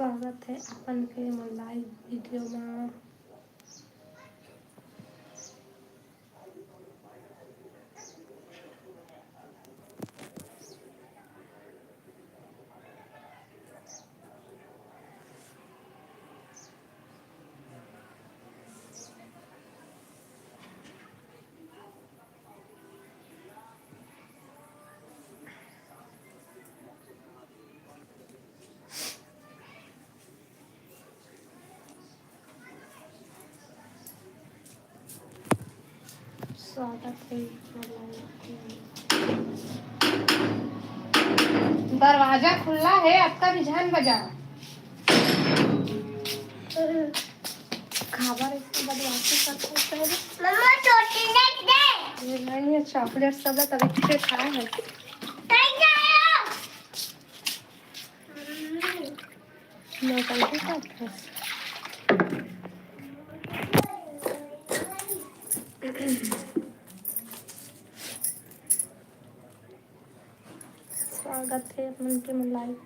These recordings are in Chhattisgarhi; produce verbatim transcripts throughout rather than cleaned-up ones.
स्वागत है अपन के मोर लाइव वीडियो में। स्वागत है। दरवाजा खुला है, आपका भी ध्यान बजा। खाबर इसको बदमाशी करते हैं। मम्मा, चोटी देख दे। ये नहीं है, चॉकलेट सब है, तभी पीछे खाए हैं। कहीं जाए हो? नौटंकी करते हैं। स्वागत है अपन के मन लाइव।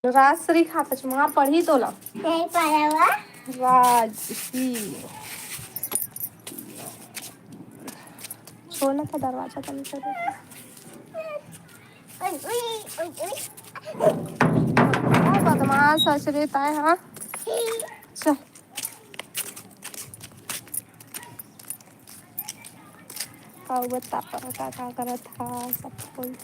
राजश्री खा, पचमा पढ़ी तोला। नहीं पढ़ा हुआ। राजश्री। छोड़ ना, तो दरवाजा बंद कर दे। ओए, ओए, ओए, ओए। बहुत बदमाश हस रे ताय, हाँ। चल। का बता पर का, का करत हा सब कोई।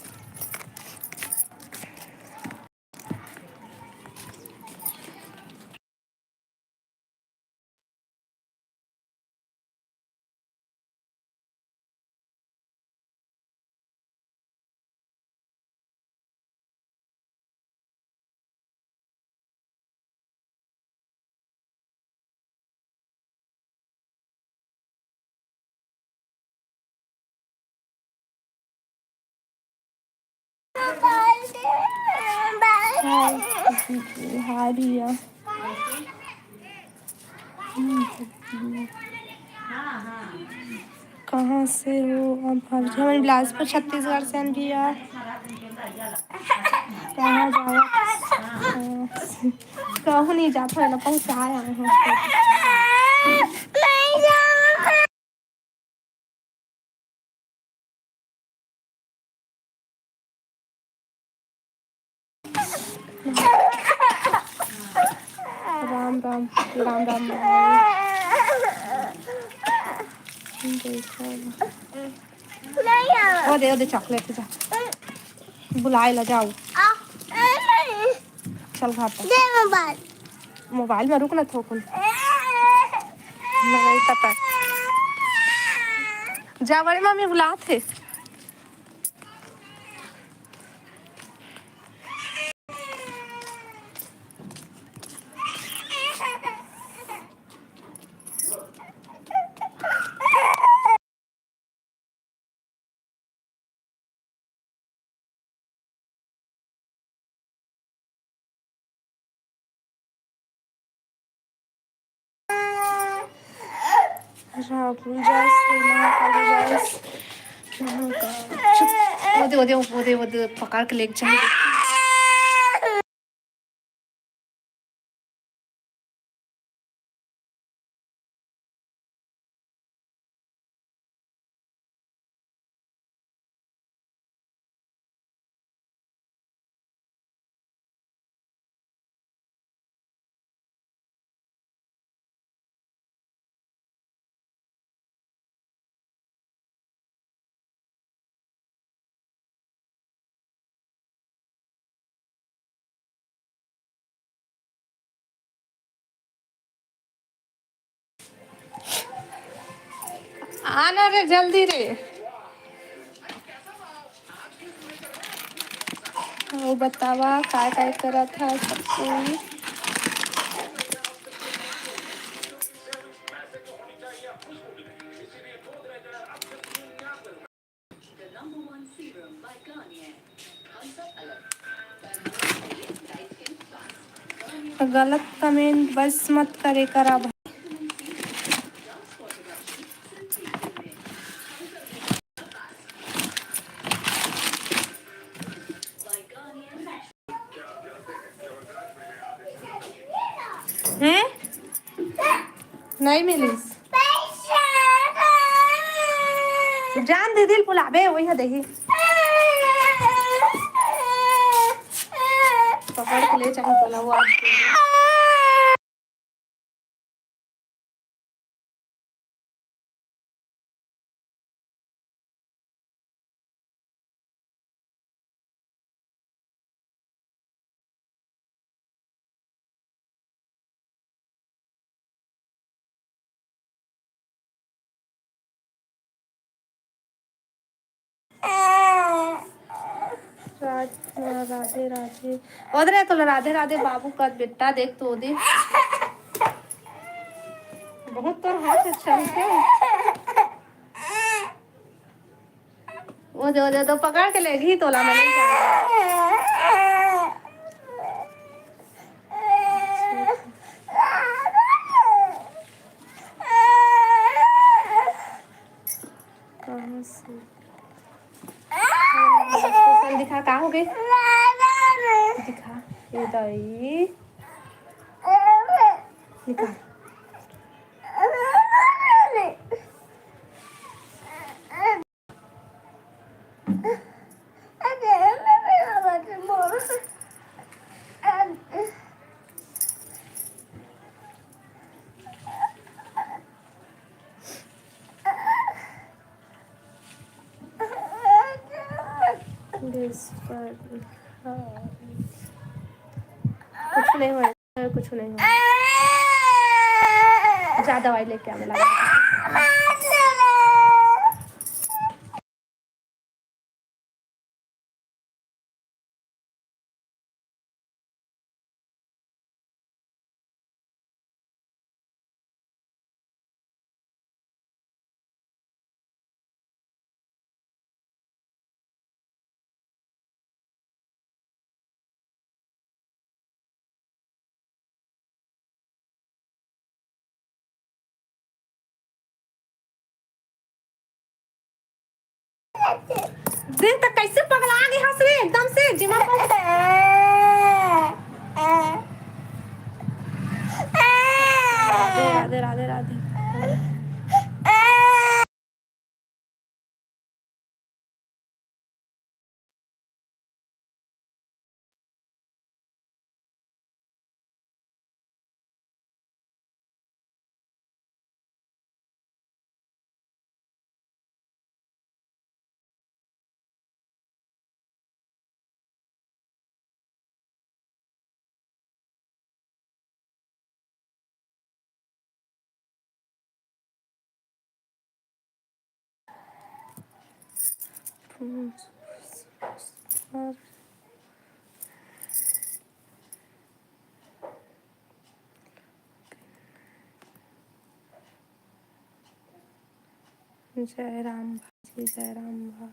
हाय भैया। कहाँ से हो आप? हम, हम बिलासपुर, छत्तीसगढ़ से हन भैया। कहाँ जाओ? कहूँ नहीं जात हो, पहुँचाए आए हैं। राम राम, राम राम। देखो। नहीं आवा। वो दे, वो दे चॉकलेट, जा। बुलाए ला जाओ। आ, ए, नहीं। चल घर पर। दे मोबाइल। मोबाइल में रुक ना थोकुन। ए, नहीं पता। जा बड़ी मम्मी बुलात हे। राहुल जस, महाकाली जस, महाकाल। चुप। वो दे, वो दे, वो दे, वो दे, पकड़ के लेके जाएंगे। आना रे, जल्दी रे। अउ बतावा, काय काय करत हा सब कोई? गलत कमेंट बस मत करे करा भाई। हैं? नहीं मिलिस। जान दीदी ल बुलाबे, वही ह देही। पकड़ के ले जाहूं तोला वो आज। राधे राधे। ओदरे तोला राधे राधे बाबू कस बेटा, देख तो ओदे। बहुत तोर हाथ अच्छा है। ओदे, ओदे, तो पकड़ के लेगी तोला, मैं नहीं जाना। कहाँ से? दिखा, का हो गई? दिखा, ये दाई। दिखा। कुछ नहीं हुआ। कुछ नहीं हो। जा दवाई लेके आ, मैं लगा। देख त कैसे पगला गे हस रे एकदम से, जिमा पर। राधे, राधे, राधे, राधे। जय राम भाई, जय राम भाई।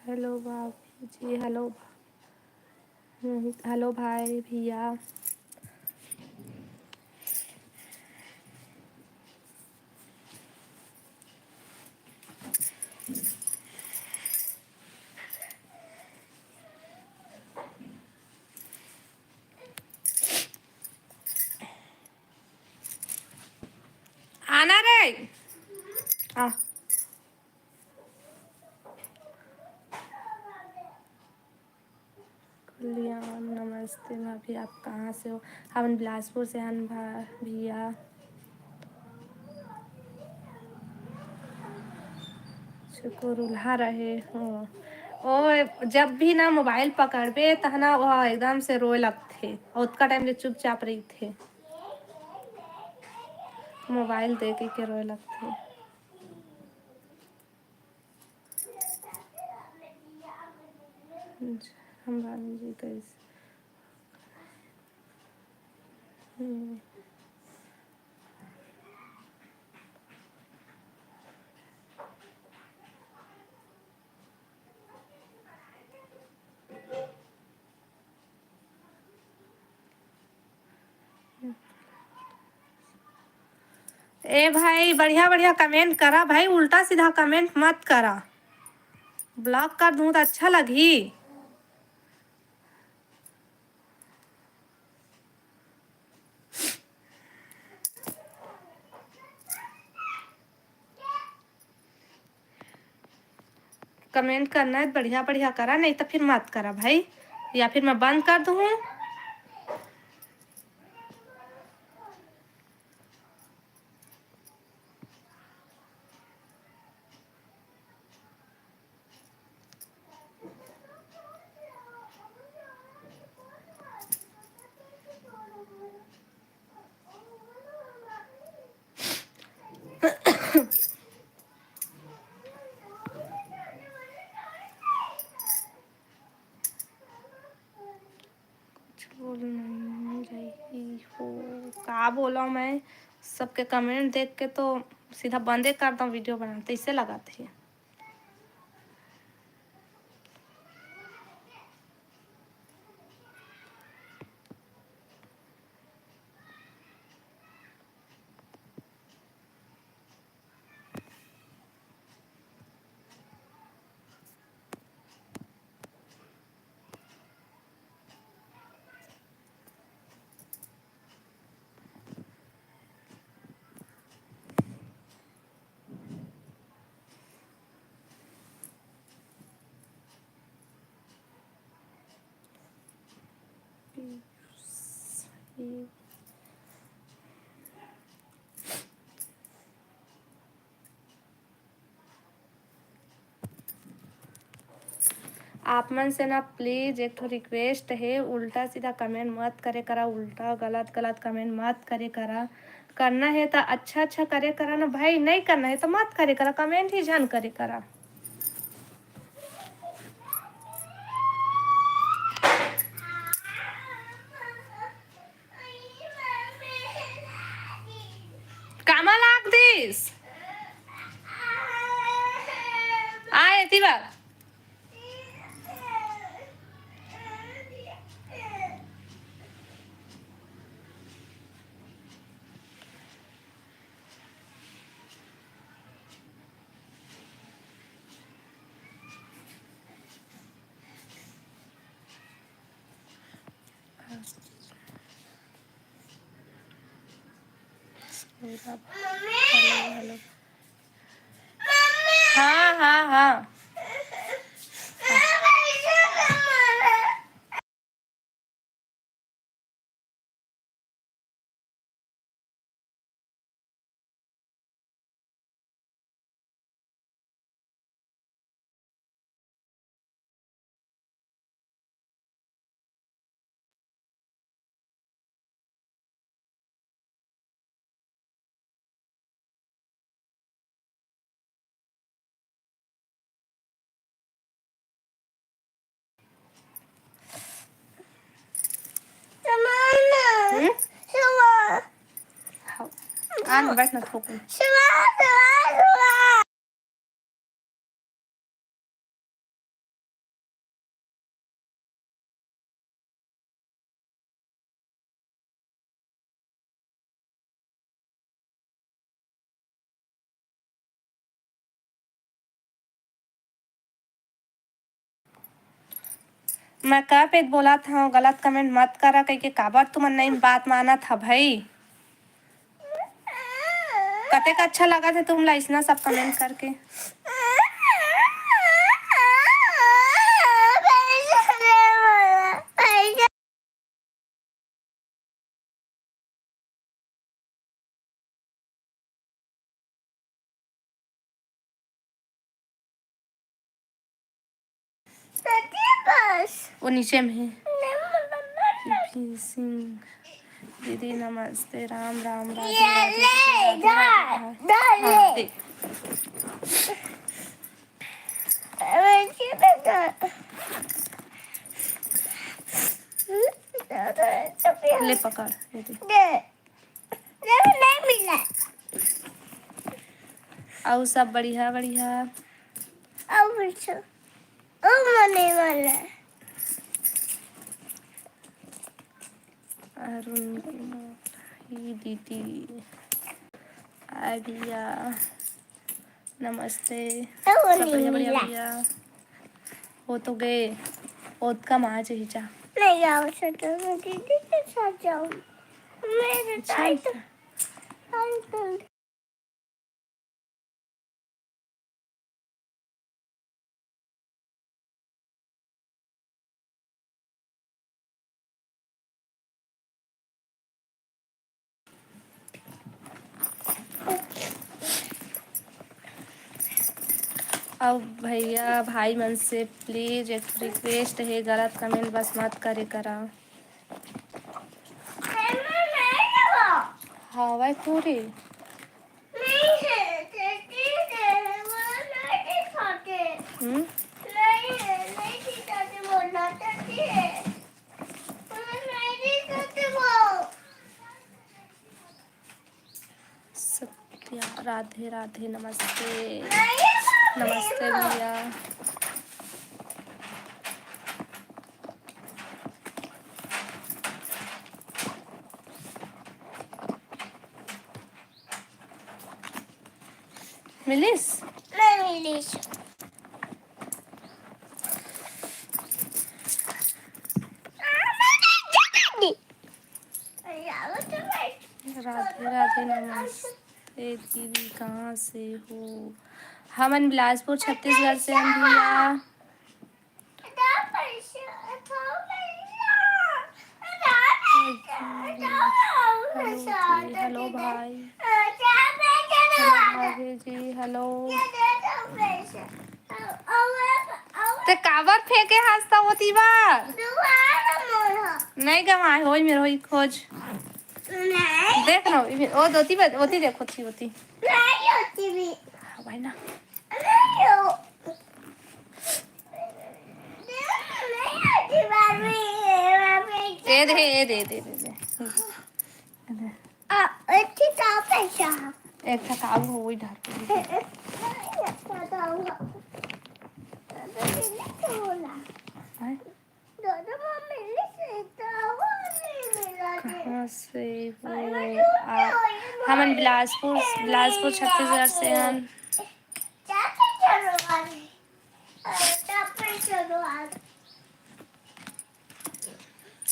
हेलो बाबू जी, हेलो भा-, हम्म, हेलो भाई, भैया। आ। कल्याण, नमस्ते भाभी, आप कहाँ से हो? हमन बिलासपुर से हन भा-, भैया। शुक्र उल्हा रहे हो। ओ, जब भी ना मोबाइल पकड़बे, तहना वो एकदम से रोए लगथे। ओतका टाइम ले चुपचाप रहिथे। मोबाइल देखे के रोए लगथे। अंबानी जी कैसे? हम्म। ए भाई, बढ़िया बढ़िया कमेंट करा भाई, उल्टा सीधा कमेंट मत करा। ब्लॉक कर दूं त अच्छा लगही। कमेंट करना है बढ़िया बढ़िया करा, नहीं तो फिर मत करा भाई, या फिर मैं बंद कर दूँ। कुछ बोल नहीं रही हो, का बोला मैं? सबके कमेंट देख के तो सीधा बंदे कर दो वीडियो बनाना, तो इससे लगा थे। आप मन से ना please एक ठो request हे, उल्टा सीधा comment मत करे करा, उल्टा गलत गलत comment मत करे करा। करना हे त अच्छा अच्छा करे करा ना भाई, नहीं करना हे त मत करे करा, comment ही झन करे करा। कामा लाग दिस? आ, एती बार। Hello, hello. हाँ, हाँ, हाँ। हम्म? हाँ। आ ना, बैठ ना, थूक ना। मैं का पे बोलत हव, गलत comment मत करा, कहिके काबर तुमन नई बात मानत ह भई? कतेक अच्छा लगत हे तुमला अइसना सब comment करके। वो नीचे में हे। फिनिशिंग। दीदी नमस्ते, राम राम, राधे ये राधे, ले, दीदी, राधे राधे। हाँ, ले। दे। ले पकड़, ये दे। दे। नहीं मिला। अउ सब बढ़िया, बढ़िया। अउ पूछो। ओ मने वाला। अरुण कुमार, ही दीदी, आइडिया, नमस्ते। ओ सब बढ़िया, बढ़िया, नीला। बढ़िया। वो तो गए, ओतका माँ चाहिए जा। नहीं आओ, छोटो मैं दीदी के साथ जाऊँ। मेरे अच्छा, ताई तो, अच्छा। ताई तो अब भैया भाई मन से please एक request हे, गलत comment बस मत करे करा। हवय पूरी। हम्म? सत्या, राधे राधे, नमस्ते। नमस्ते भैया। मिलिस? नहीं मिलिस। राधे राधे, नमस्ते दीदी, कहाँ से हो? हमन बिलासपुर छत्तीसगढ़ से हन भैया। हेलो जी, हेलो भाई। हेलो भाभी जी, हेलो। ते काबर फेंके हस त ओती बार? नहीं गवाए, होई मेर होई खोज। देख न, ओ दोती बा, ओती देख, ओती, ओती। हाँ, भाई ना। ए दे, ए दे, ए दे, ए दे। ए दे। आ, एक ठे का पैसा? एक ठे का वो वही डाल के दे। एक ठे का हुआ। अबे, ये तो होला। हैं? दोनों मम्मी ने से तो वो नहीं मिला दे। कहाँ से हो आप? हमन बिलासपुर, बिलासपुर, छत्तीसगढ़ से हन। चाचा चलो आज। अरे, चाचा चलो आज।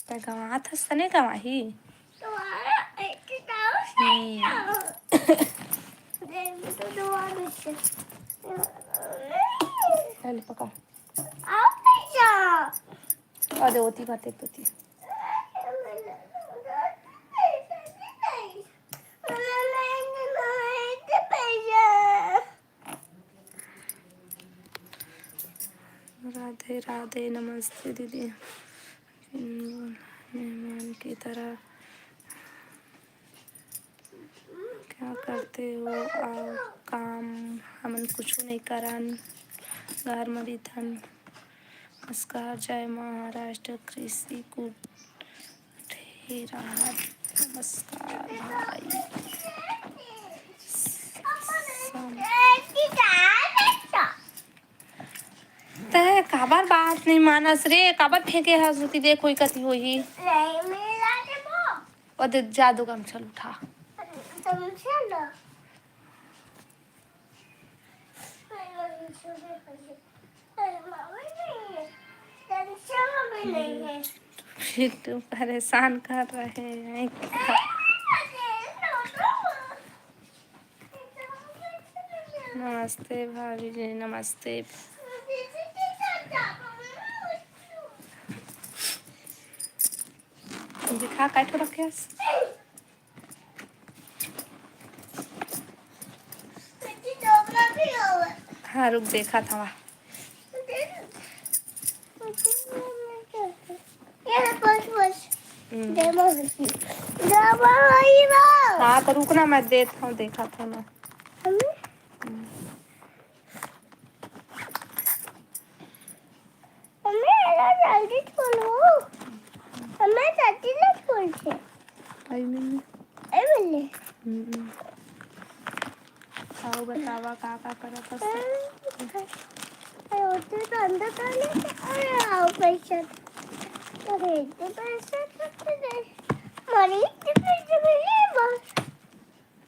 त गंवात हस त नहीं गंवाही? तुम्हारा एक किताब हम्म। नहीं है। दे, मैं तो दुआ देते। चल, पकड़। आओ, पैसा। आ दे, ओती बात एक तो थी। राधे राधे, नमस्ते दीदी। मेहमान की तरह क्या करते हो आप काम? हमन कुछु नहीं करन, घर म रहिथन। नमस्कार, जय महाराष्ट्र कृषि कुटीर। नमस्कार भाई। तैं काबर बात नहीं मानस रे? काबर फेंके हस? ओती देख, कोई कती होही। नहीं, मेरा के वो। ओ दे, जा दो गमछा उठा। गमछा ला। गमछा भी नहीं है। फिर तो परेशान कर रहे हैं। नमस्ते भाभी जी, नमस्ते। दिखा, काय ठो रखे हस? हाँ, रुक, देखा था वहाँ। ये बस, बस। हम्म। दे, बस। दे, बस, ये बस। हाँ, तो रुकना, मैं देता हूँ, देखा था मैं। हम्म? हम्म। मम्मी, एला जल्दी खोलो। मम्मी, जल्दी ना खोल छे। आई मम्मी। आई मम्मी। हम्म। अउ बतावा, का का करत हस? अरे, ओते तो अंदर कर ले। अरे, आओ पैसा। अरे, इतने पैसा तो दे। मम्मी, इतने पैसे मिले बस।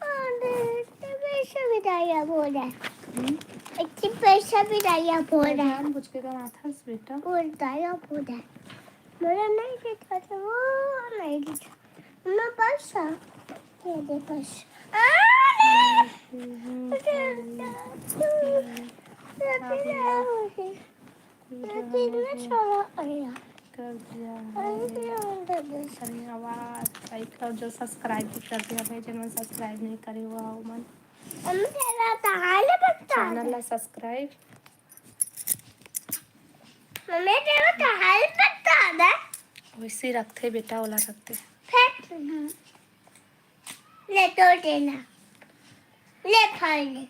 अरे, इतने पैसे भी नहीं है, बोल रहा है। हम्म? इतने पैसे भी नहीं है, बोल रहा है। जानबूझ के गवाथस बेटा। बोल रहा है, बोल रहा है। मेरा नहीं दिखा था, वो नहीं दिखा। मैं बस आ। ये दे बस। अरे! हम्म, हम्म, हम्म। अरे, हम्म। अरे, अरे, अरे। कर दिया है। धन्यवाद। Like और जो subscribe भी कर दिया भाई, जिन्होंने subscribe नहीं करे हुआ हो मन। मम्मी, तेरा तो हाल बता दे। Channel ला subscribe। मम्मी, तेरा तो हाल बता दे। वैसे ही रखते बेटा, ओला रखते। फेंक दे। ले, तोड़ देना। ले, फाड़ ले।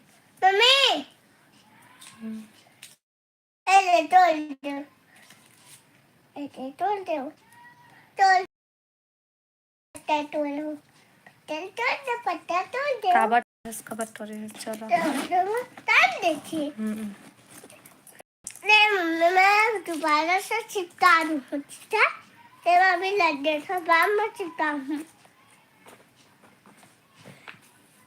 मम्मी। हम्म। ए, ले, तोड़ दे। ए, ले, तोड़ दे। तोड़। पत्ता तोड़ो। पत्ता तोड़ दे, पत्ता तोड़ दे। काबर, काबर टोरे हे, चलो। तोड़ दो, तोड़ दे छी। हम्म। ले मम्मी, मैं दोबारा से चिपका दूँ, ठीक है? तेरा भी लग गया था, बाद में चिपका हूँ।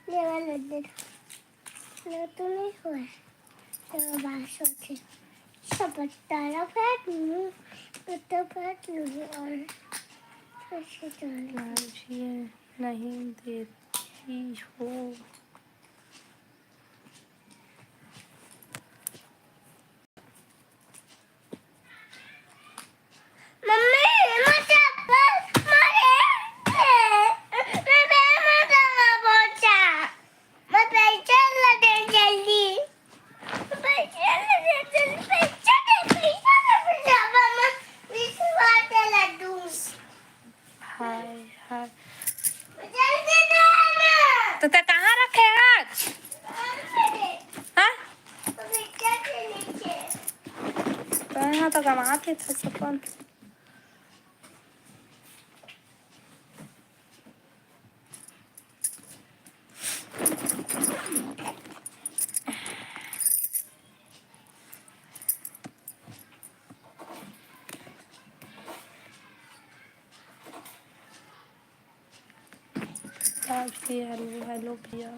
तेरा लग गया था। ना तो नहीं हुआ है। तेरा बात सोचे। सब तारा फेंक लूँ, तो फेंक लूँ और फिर से चल। नहीं देती हो। मम्मी, मैं चप्पल मारे। मैं, मैं, मैं चला पहुंचा। मैं पैसा ला दे जल्दी। मैं पैसा ला दे जल्दी। पैसा दे, पैसा दे, पैसा, मम्मा, बीस बार चला दूँ। हाय, हाय। तो ते कहाँ रखे आज? हाँ? तो यहाँ तो गवा के था सपन। आज के hello, hello भैया।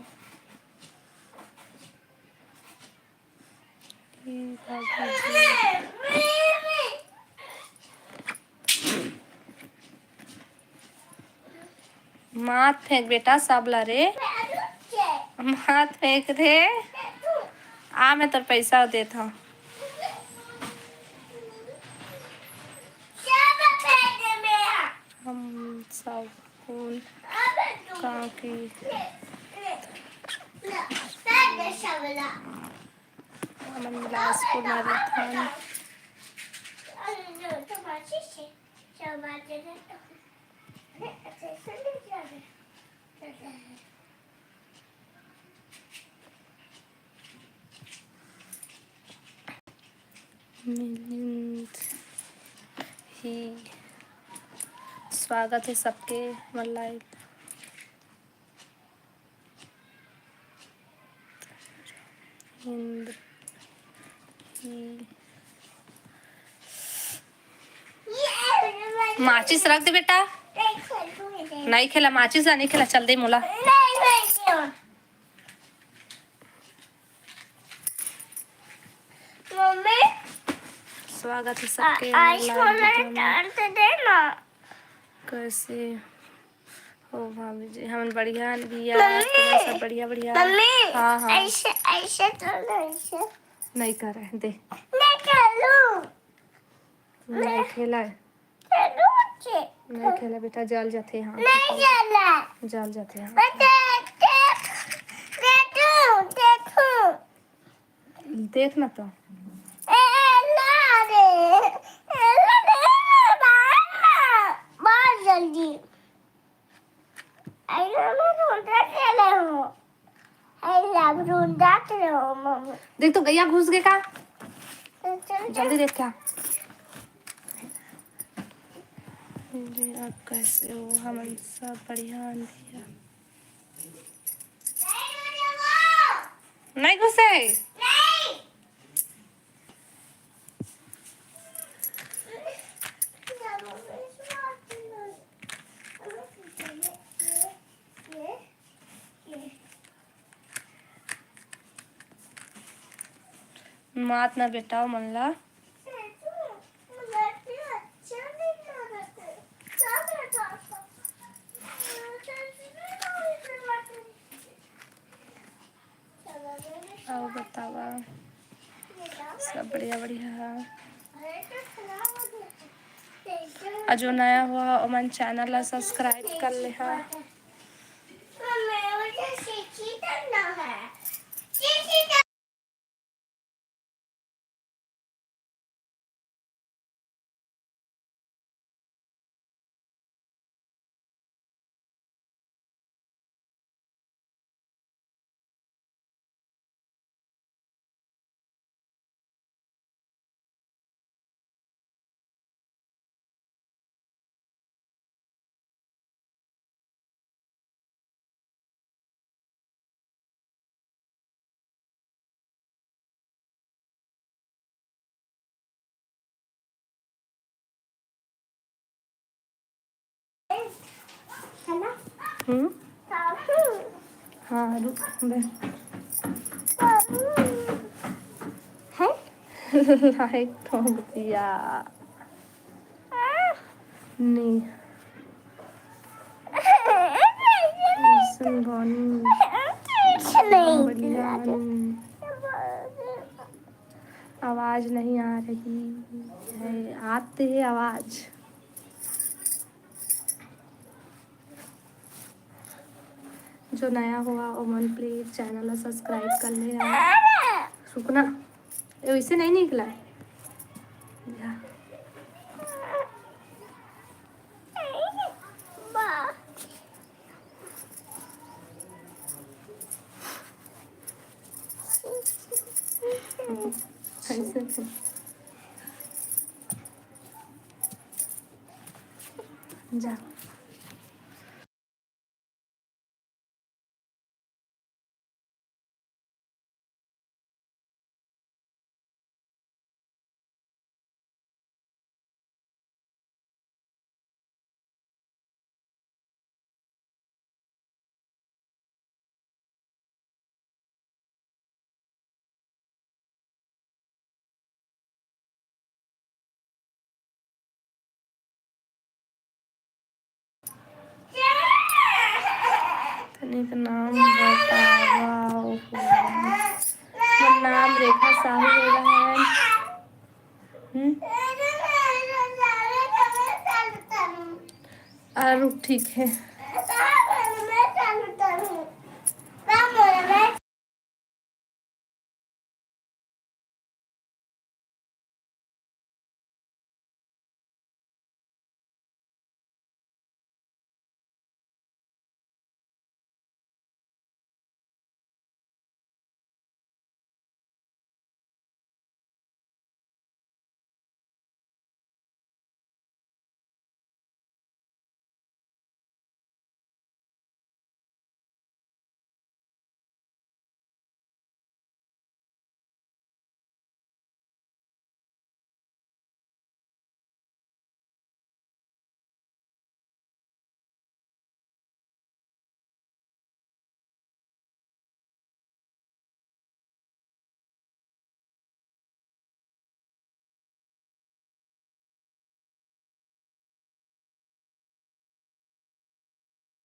मात फेंक बेटा, सब ला रे। मात फेंक रे। आ, मैं तोर पैसा देत हूँ। हम सब कौन काकी हमन बिलासपुर में रहिथन। मिलिंद ही स्वागत है सबके हमर live। हिंद ही। माचिस रख दे बेटा। नहीं खेला, माचिस ला नहीं खेला, चल दे मोला। मम्मी, स्वागत है सबके आ-, आइस online मोला में। डाल के दे ना। कैसे ओ भाभी जी, हमन बढ़िया बिया, मम्मी, तुमन सब बढ़िया, बढ़िया। मम्मी, हाँ, हाँ। ऐसे, ऐसे तो नहीं, ऐसे। नहीं करे, दे। नहीं करूँ। नहीं खेला है। करूँ के? नहीं खेला बेटा, जल जाथे हाथ। नहीं जला। जल जाथे हाथ। मैं देख, देख, देखूँ, देखूँ। देख ना तो। ए, ला रे। ए, ला रे, ला, ला, ला। बहुत जल्दी। आई ला, मैं ढूंढ रहे हूँ। आई ला, ढूंढ रहे हूँ, मम्मी। देख तो गैया घुस गए का? चल, चल, चल। जल्दी देख क्या। जी, आप कैसे हो? हमन सब बढ़िया, बढ़िया। नहीं घुसे। मात ना बेटा मन ला। अउ बतावा, सब बढ़िया बढ़िया है। अउ जो नया हुआ ओमन चैनल ला सब्सक्राइब कर ले हा। हम्म? हाँ, रुक बे। हैं? लाइक ठोक दिया। नहीं। सुन गानी। बढ़िया गानी। आवाज नहीं आ रही है, आते है आवाज। जो नया हुआ ओमन प्लीज चैनल ला सब्सक्राइब कर ले। रुकना, ये वैसे नहीं निकला। या। ऐसे थे। जा। तनिक नाम बतावा। मोर नाम रेखा साहू हे बहन। हम्म? आ, रुक, ठीक है।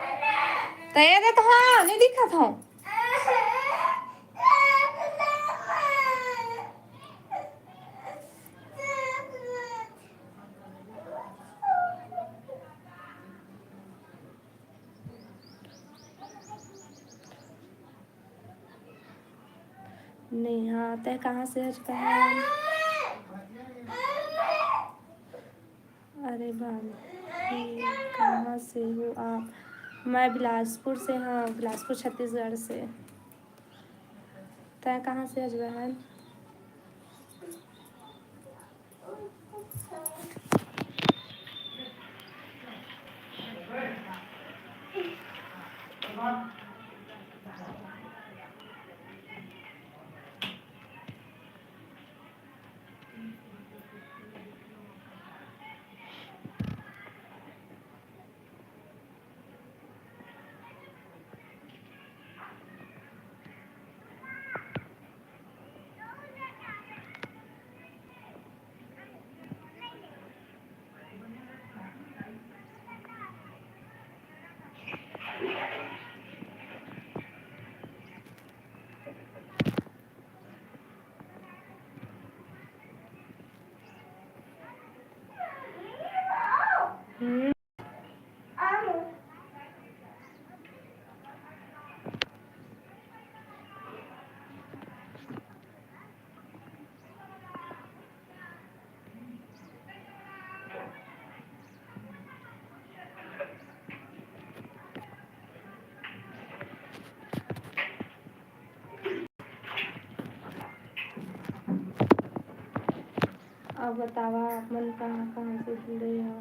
त ये दे तो, हाँ, नहीं दिखत हो। नेहा, तै कहाँ से हस बहन? अरे बाप रे, कहाँ से हो आप? मैं बिलासपुर से, हाँ, बिलासपुर, छत्तीसगढ़ से। तै कहाँ से हस बहन? हम्म। अब बतावा, आप मन कहाँ कहाँ से जुड़े हो?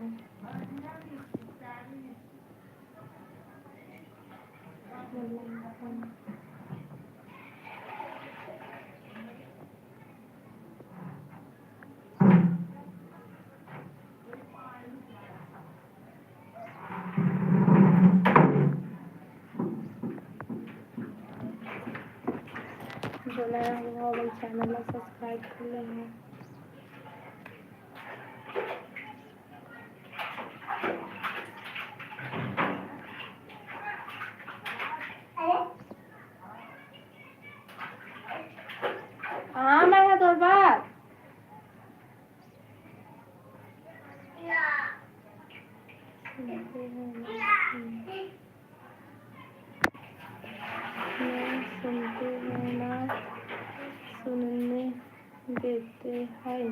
जोला रहो, मोर channel ला subscribe कर लेना। हाँ, मैं है तोर बात। सुनते हैं ना, सुनते हैं ना, सुनने देते हैं।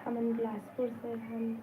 हमन बिलासपुर से हन।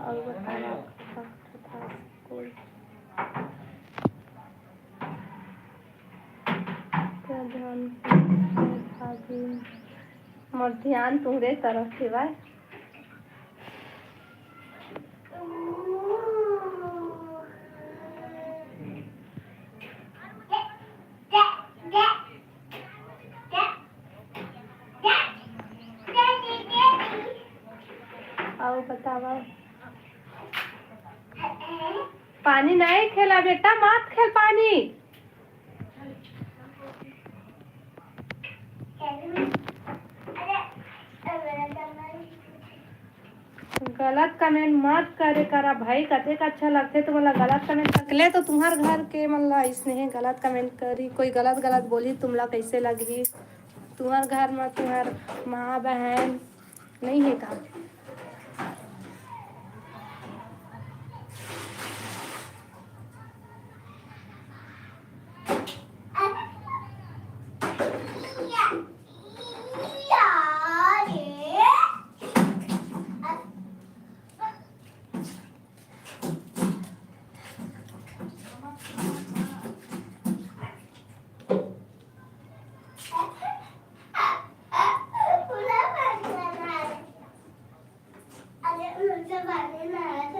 और बताओ, आपका कोई प्रधान भाभी, मोर ध्यान तुंगरे तरफ हे भाई। बतावा। पानी नहीं खेला बेटा, मत खेल पानी। गलत कमेंट मत करे करा भाई, कतेक अच्छा लगथे तुमन ला गलत कमेंट करके। ले तो तुम्हर घर के मन ला इसने गलत कमेंट करी, कोई गलत गलत बोली, तुमला कैसे लगही? तुम्हर घर में तुम्हर माँ बहन नहीं है का?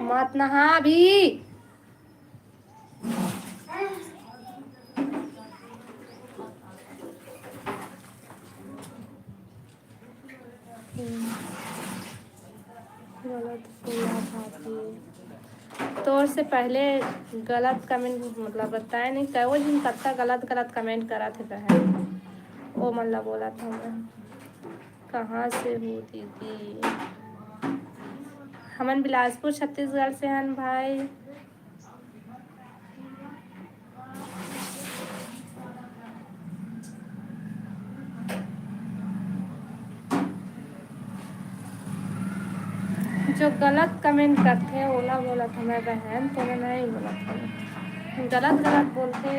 मत नहा अभी। गलत बोला भाभी। तोर से पहले गलत कमेंट, मतलब, बताए नहीं, कई वो दिन कत्ता गलत गलत कमेंट करा थे बहन, वो मन ला बोला था मैं। कहाँ से हो दीदी? हमन बिलासपुर छत्तीसगढ़ से हन भाई। जो गलत कमेंट करथे ओला बोलत हवं मैं बहन, तोला नहीं बोलत हवं। गलत गलत बोलथे।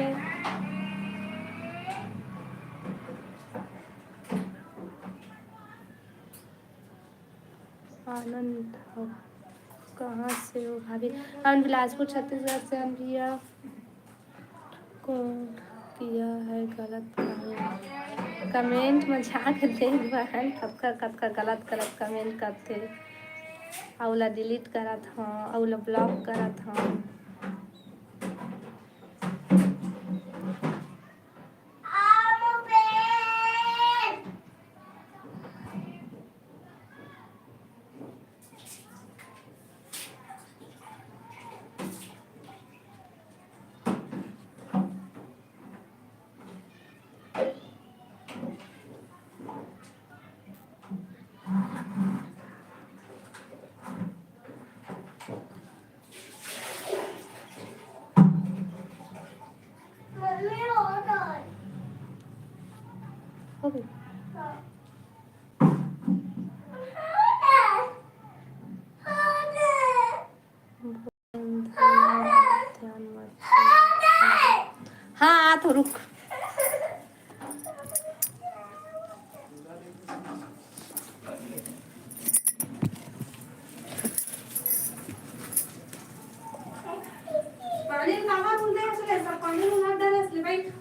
आनंद हो, कहाँ से हो भाभी? हम बिलासपुर छत्तीसगढ़ से हन भैया। कौन किया है गलत कमेंट? कमेंट में जाके देख बहन, कतका कतका गलत गलत कमेंट करथे। अउ ला डिलीट करत हूँ, अउ ला ब्लॉक करत हूँ। हाँ, आ तो रुक। पानी काबर उंदे हस ले, सब पानी में हाथ डाले हस ले, बैठ।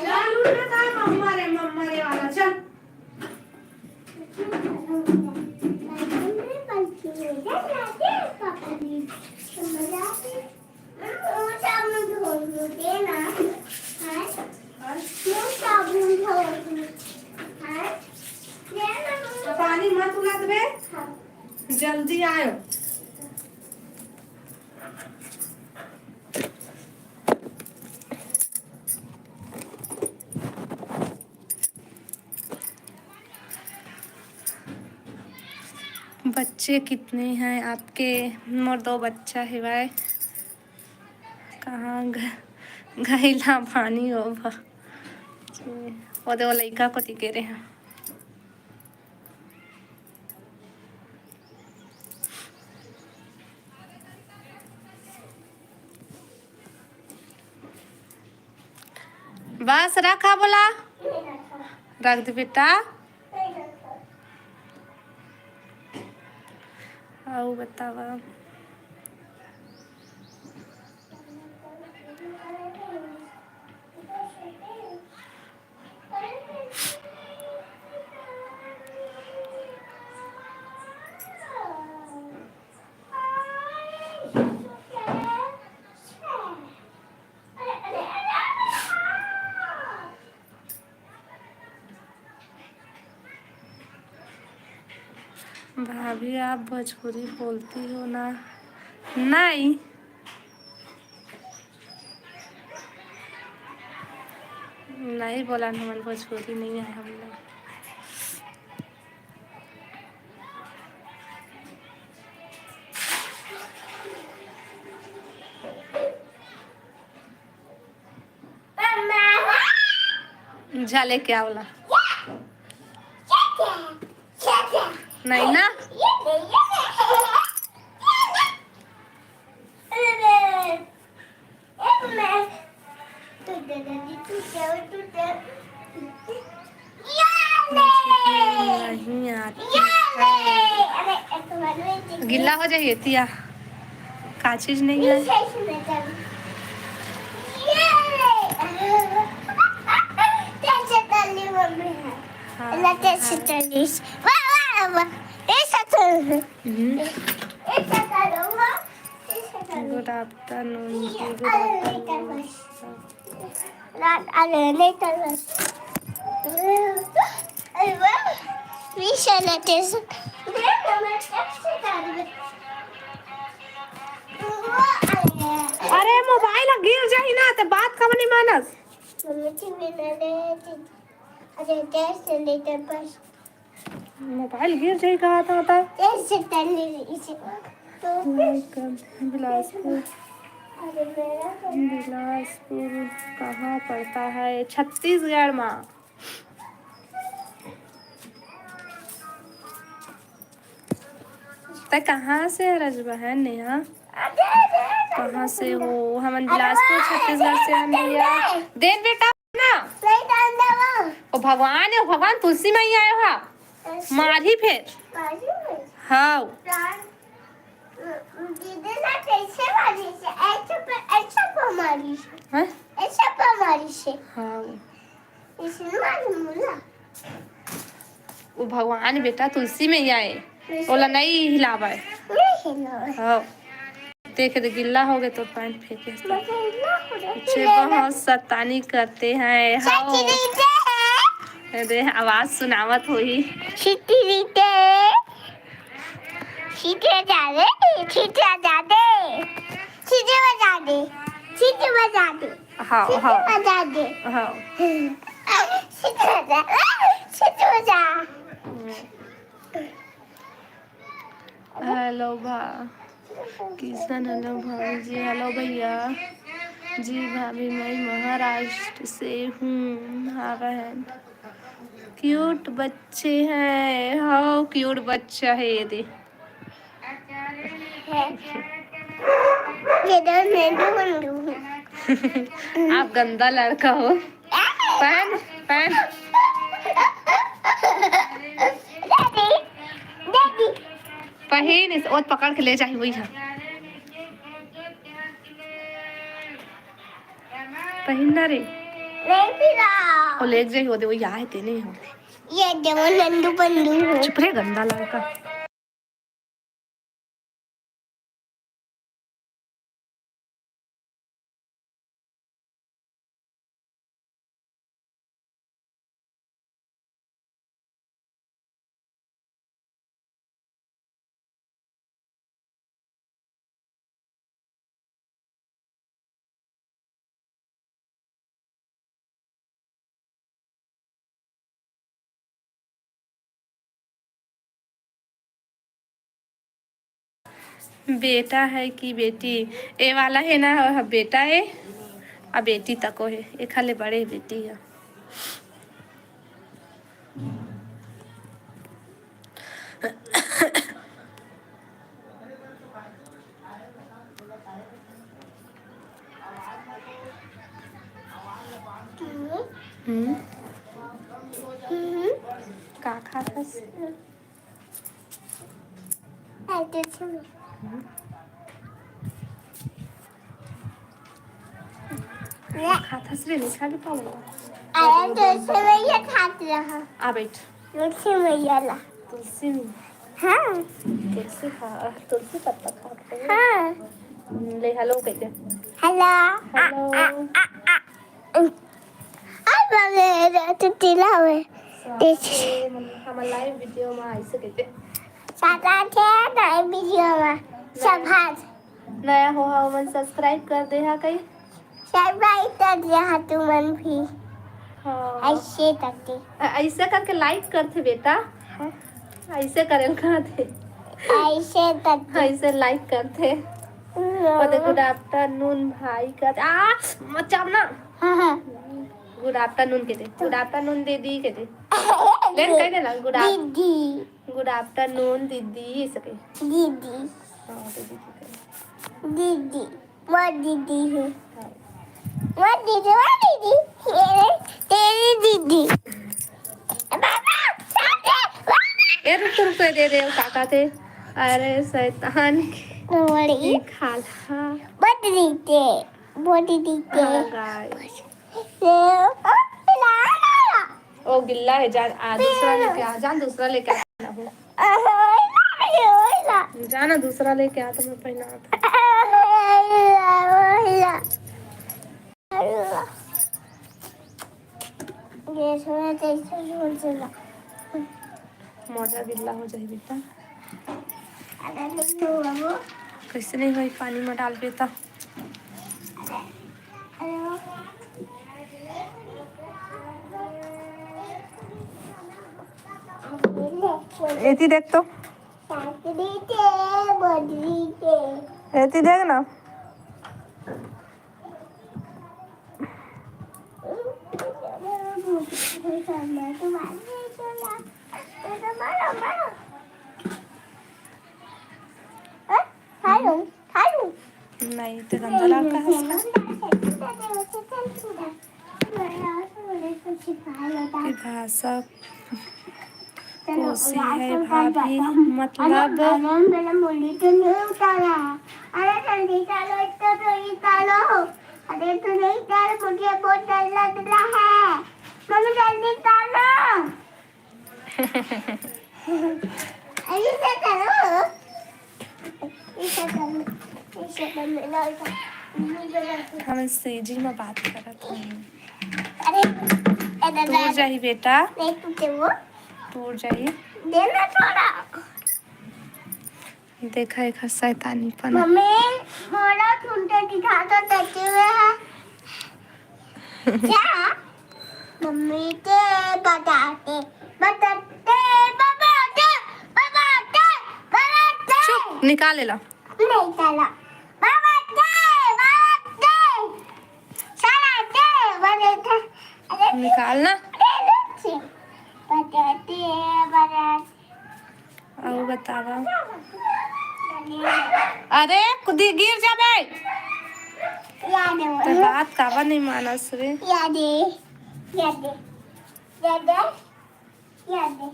चल, उठ रे, काय मम्मा रे, मम्मा रे वाला, चल। पानी मत उलत बे, जल्दी आयो। बच्चे कितने हैं आपके? मोर दो बच्चा हेवय। कहाँ ग-, गइला पानी होबा। ओ दे, ओ लइका कोती गे रहे हैं। बस रखा बोला, रख दे बेटा। अउ बतावा। भाभी, आप भोजपुरी बोलती हो ना? नहीं, नहीं बोला ना, हमन भोजपुरी नहीं है हम लोग। जा लेके आवला। नहीं ना। नहीं आती है। गिल्ला हो जाही एतिया। का चीज नहीं है? हाँ, हाँ। हम्म। Good afternoon जी, good afternoon। अरे, मोबाइल ह गिर जाही ना, ते बात काबर नहीं मानस? मोबाइल गिर जाही कहा था, था। बिलासपुर। बिलासपुर कहाँ पड़ता है? छत्तीसगढ़ मा। तै कहाँ से हरस बहन नेहा? कहाँ से हो? हमन बिलासपुर, छत्तीसगढ़ से हन भैया। देन बेटा ना। ओ भगवान हे, ओ भगवान, तुलसी मैया आयो हा। मारही फेर। हाव। दीदी ला कैसे मारिस? ऐसे पर, ऐसे पर मारिस। हैं? ऐसे पर मारिस। हाव। ऐसे मार मुला। ओ भगवान बेटा, तुलसी मैया आए। ओला नहीं हिलावे। नहीं हिलावे। हाव। देख दे, गिल्ला हो गए तो पैंट फेंके। बच्चे बहुत शैतानी करते हैं। हाव। अरे, आवाज सुनावत होही। सीटी बजा दे, सीटी बजा दे, सीटी बजा दे, सीटी बजा दे, हाव, सीटी हाव। बजा दे। हाव। सीटी बजा, सीटी बजा। हेलो भा-, किशन, हेलो भाभी जी, हेलो भैया जी। भाभी, मैं महाराष्ट्र से हूँ। हाँ बहन। क्यूट बच्चे हैं। हाँ, क्यूट बच्चा है ये दे। ये दो नंदू बंदू। आप गंदा लड़का हो। पहन, पहन। दादी, दादी। पहिन इस ओत पकड़ के ले जाही वही है। पहिन ना रे। नहीं पीला। ओ ले जाही, वो दे, वो यहाँ है, तेने हो। ये दे, वो नंदू बंदू हो। चुप रे, गंदा लड़का। बेटा है कि बेटी? ए वाला है ना, बेटा है, आ बेटी तको है, एक हाले बड़े बेटी है। हम्म। हम्म। का खाथस? हम्म। का खाथस रे, निकाल पाऊंगा। अरे, तुलसी मैया खात रहा। आ बैठ। तुलसी मैया ला। तुलसी में। हाँ। तुलसी खा, तुलसी पत्ता खात रहे। हाँ। ले हेलो कह दे। हेलो। हेलो। आ, आ, आ, आ। आ, बाबे, रे, तू चिल्लावे। साथे मन-, हमर लाइव वीडियो में ऐसे कहते। टाटा थे नए वीडियो में। सब हाथ। नया हो हा, मन सब्सक्राइब कर दे हा कई। सब्सक्राइब कर दे हा तुमन भी। हाँ। ऐसे करके। अ-, ऐसे करके लाइक करथे बेटा। हाँ। ऐसे करेल कहथे। ऐसे करके। ऐसे लाइक करथे। हाँ। ओदे गुड आफ्टरनून भाई का। आ, मचाओ ना। हाँ, हाँ। गुड आफ्टरनून के दे। गुड आफ्टरनून दीदी के दे। ले, कह दे ना, गुड आफ्ट- दीदी। गुड आफ्टरनून दीदी, ऐसे कह। दीदी। हाँ, दीदी के दे। दीदी। मोर दीदी है। हाँ। मोर दीदी, मोर दीदी। ये तेरी दीदी। बाबा, सामने, बाबा। ए, रुक तो, रुक तो, दे दे, वो काका थे। अरे, शैतान की मोरी। खाला। मोर दीदी थे, मोर दीदी थे। हाँ, गाइस। ये, ओ, ला, ला, ला। ओ गिल्ला है, जा, आ, दूसरा लेके आ, जा, दूसरा लेके आ। जा ना, दूसरा लेके आ, तो मैं पहना आता। मोजा गिल्ला हो जाही बेटा। कैसे नहीं होई, पानी में डाल देता। एती देख तो। एती देख ना। नहीं, तो गंदा लगता है इसका। कि भाषा कोसी है भाभी, मतलब। अरे जल्दी चलो, इतना तो निकालो। अरे तो नहीं निकालो, मुझे बहुत डर लग रहा है। मम्मी जल्दी निकालो। अरे, इसे करो। इसे करो। इसे करो। हम सीजी में बात करत हन। अरे, ए दादा। टूट जाही बेटा। नहीं टूटे वो। टूट जाही। देना थोड़ा। देखा, एखर शैतानीपन। मम्मी, मोला ठुनके दिखा तो देते हुए है। क्या? मम्मी के बताते, बताते, बताते, बताते, बताते। चुप, निकाल एला। नहीं चला। बताते, बताते। चलाते, बताते। अरे, निकाल ना। अरे, रुक से। बताते, बताते। अउ बतावा। अरे, कुदी गिर जाबे। यादे। तो बात काबर नहीं मानस रे? यादे। यादे। यादे। यादे। यादे।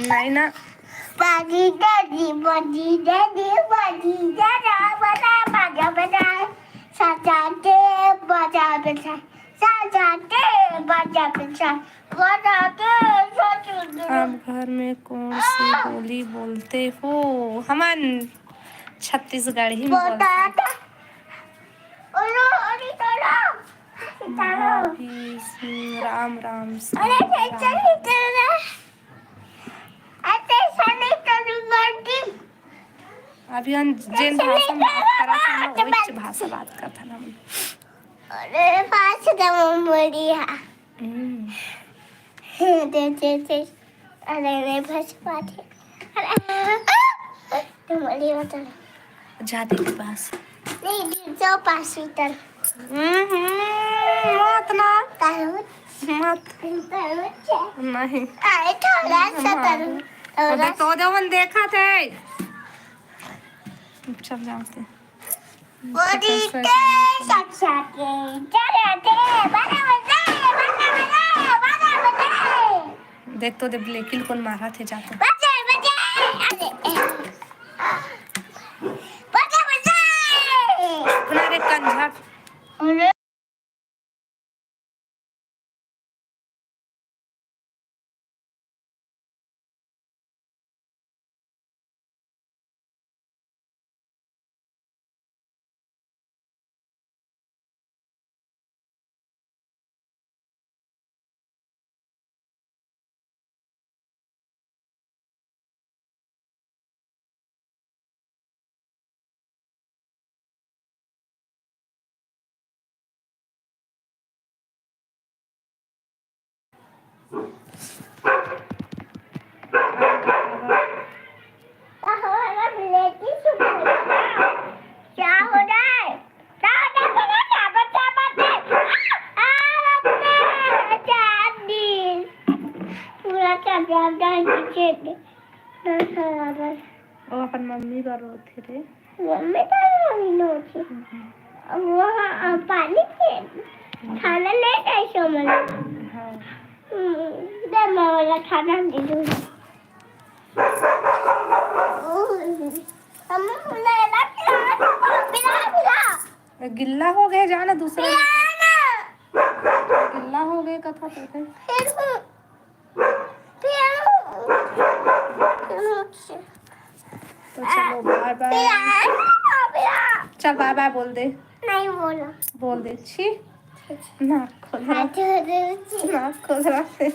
नहीं ना। बाजी दादी, बाजी दादी, बाजी दादा, बजा, बजा, बजा। साजा के बजा, बजा। साजा के बजा, बजा। बजा के साजू। आप घर में कौन सी बोली बोलते हो? हमन छत्तीसगढ़ी में बोलते हैं। ओलो, ओली, तोलो। भाभी सिंह, राम राम सिंह, अरे, राम। चल, चल, चल। अरे, चल, चल, चल। अभी हम जेन भाषा में बात करत हन ना, वही भाषा बात करत हन हम। अरे, पास का मम्मड़ी है। हम्म। दे, दे, दे। अरे, नहीं, बस बात है। अरे, तुम्हारी होता है। जाती के पास। नहीं, गिर जाओ पास उतर। हम्म, मत ना। तारो। मत। तारो क्या? नहीं। अरे, थोड़ा सा तारो। अरे, तो दे, मन देखा थे। चल जाते। ओदी के साथ साथ के, चले आते, बड़ा मजा है, बड़ा मजा है, बड़ा मजा है। देख तो दे, ब्लेकिल कौन मारा थे जाते। बजा, बजा, अरे, बजा, बजा। अपना रे कंझा। अरे। का हो रहा है? क्या बच्चा, बच्चा, बच्चा? आ, आ, बच्चा, चांदी। पूरा चांदी, चांदी, चांदी। वो अपन मम्मी बर रोथे रे। मम्मी तो नहीं रोथे। वो, हाँ, पानी के खाना ले जाए सो मन। हाँ। हम्म, दे मैं वाला खाना दे दूँ। हम ले ला, पिला, पिला, पिला। गिल्ला हो गए, जाना दूसरा। पिला ना। गिल्ला हो गए कथा तो फिर। फिर हूँ। फिर हूँ। तो चलो, बाय बाय। पिला ना, पिला। चल, बाय बाय बोल दे। नहीं बोला। बोल दे। छी। नाक खोल रहा। हाथ धो दे, छी। नाक खोल रहा। ऐसे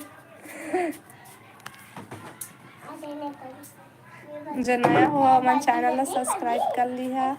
नहीं करो। जो नया हो, हमन चैनल ला सब्सक्राइब कर लिहा।